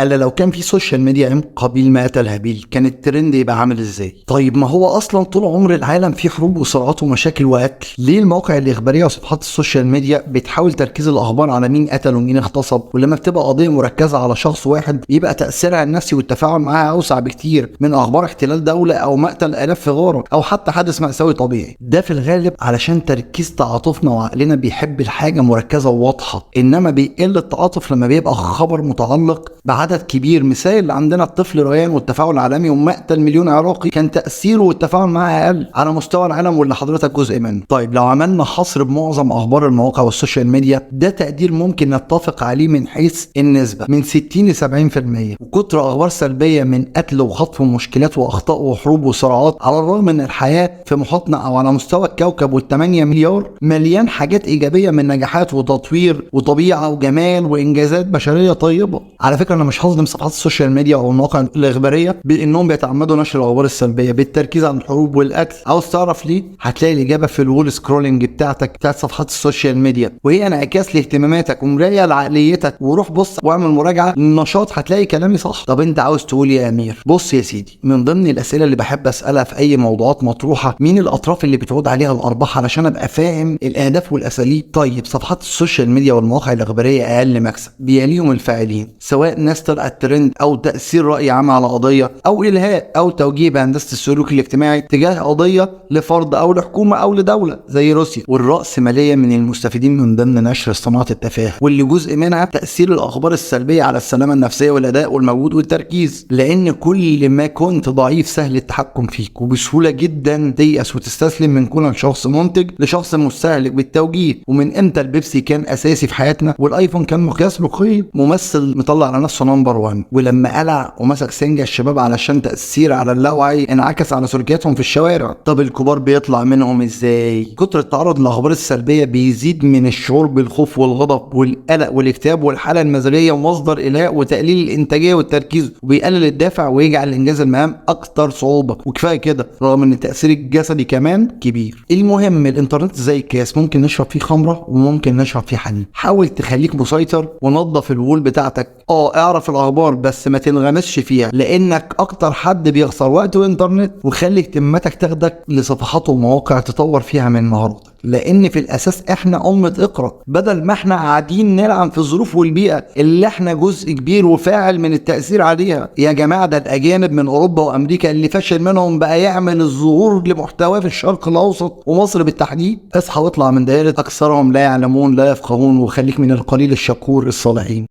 الا لو كان في social media ايام قابيل ما قتل هابيل كان الترند يبقى عامل ازاي؟ طيب ما هو اصلا طول عمر العالم فيه حروب وصراعات ومشاكل وقتل، ليه المواقع الاخبارية وصفحات ال social media بتحاول تركيز الاخبار على مين قتل ومين اغتصب؟ ولما بتبقى قضية مركزه على شخص واحد يبقى تاثيرها النفسي والتفاعل معاها اوسع بكتير من اخبار احتلال دولة او مقتل الاف في غارة او حتى حادث مأساوي طبيعي. ده في الغالب علشان تركيز تعاطفنا وعقلنا بيحب الحاجة مركزه وواضحة، انما بيقل التعاطف لما بيبقى خبر متعلق بعدد كبير. مثال عندنا الطفل ريان والتفاعل العالمي ومقتل مليون عراقي كان تاثيره والتفاعل معاه اقل على مستوى العالم واللي حضرتك جزء منه. طيب لو عملنا حصر بمعظم اخبار المواقع وال social media، ده تقدير ممكن نتفق عليه من حيث النسبة من 60 ل 70%، وكتر اخبار سلبية من قتل وخطف ومشكلات واخطاء وحروب وصراعات، على الرغم ان الحياة في محيطنا او على مستوى الكوكب وال8 مليار مليان حاجات ايجابية من نجاحات وتطوير وطبيعه وجمال وانجازات بشرية طيبة. على فكرة انا مش هظلم صفحات ال social media او المواقع الاخبارية بانهم بيتعمدوا نشر الاخبار السلبية بالتركيز على الحروب والقتل. عاوز تعرف ليه؟ هتلاقي الاجابة في ال wall scrolling بتاعتك بتاعت صفحات ال social media، وهي انعكاس لاهتماماتك ومرايه لعقليتك. وروح بص واعمل مراجعه للنشاط هتلاقي كلامي صح. طب انت عاوز تقول يا امير؟ بص يا سيدي، من ضمن الاسئلة اللي بحب اسالها في اي موضوعات مطروحة، مين الاطراف اللي بتعود عليها الارباح علشان ابقى فاهم الاهداف والاساليب. طيب صفحات ال social media والمواقع الاخبارية اقل مكسب بيليهم الفاعلين، سواء ناس طلعت ترند او تاثير راي عام على قضية او الهاء او توجيه بهندسه السلوك الاجتماعي تجاه قضية لفرد او لحكومة او لدولة زي روسيا. والرأسماليه من المستفيدين من ضمن نشر صناعة التفاهة، واللي جزء منها تاثير الاخبار السلبية على السلامة النفسية والاداء والمجهود والتركيز، لان كل ما كنت ضعيف سهل التحكم فيك وبسهوله جدا تيأس وتستسلم من كونك شخص منتج لشخص مستهلك بالتوجيه. ومن امتى البيبسي كان اساسي في حياتنا والايفون كان مقياس رقي؟ ممثل مطلع على نفسه number 1، ولما قلع ومسك سنجة الشباب علشان تأثير على اللاوعي انعكس على سلوكياتهم في الشوارع. طب الكبار بيطلع منهم ازاي؟ كتر التعرض للاخبار السلبية بيزيد من الشعور بالخوف والغضب والقلق والاكتئاب والحالة المزاجية ومصدر الهاء وتقليل الانتاجية والتركيز، وبيقلل الدافع ويجعل انجاز المهام اكتر صعوبة. وكفاية كده رغم ان التاثير الجسدي كمان كبير. المهم الانترنت زي الكاس، ممكن نشرب فيه خمره وممكن نشرب فيه حليب. حاول تخليك مسيطر ونظف ال wall بتاعتك. اعرف الاخبار بس ما تنغمسش فيها، لانك اكتر حد بيخسر وقت وانترنت. وخلي اهتماماتك تاخدك لصفحات ومواقع تطور فيها من مهاراتك، لان في الاساس احنا امه اقرا، بدل ما احنا قاعدين نلعب في الظروف والبيئة اللي احنا جزء كبير وفاعل من التاثير عليها. يا جماعة ده الاجانب من اوروبا وامريكا اللي فشل منهم بقى يعمل الظهور لمحتواه في الشرق الاوسط ومصر بالتحديد. اصحى واطلع من دائرة اكثرهم لا يعلمون لا يفقهون، وخليك من القليل الشكور الصالحين.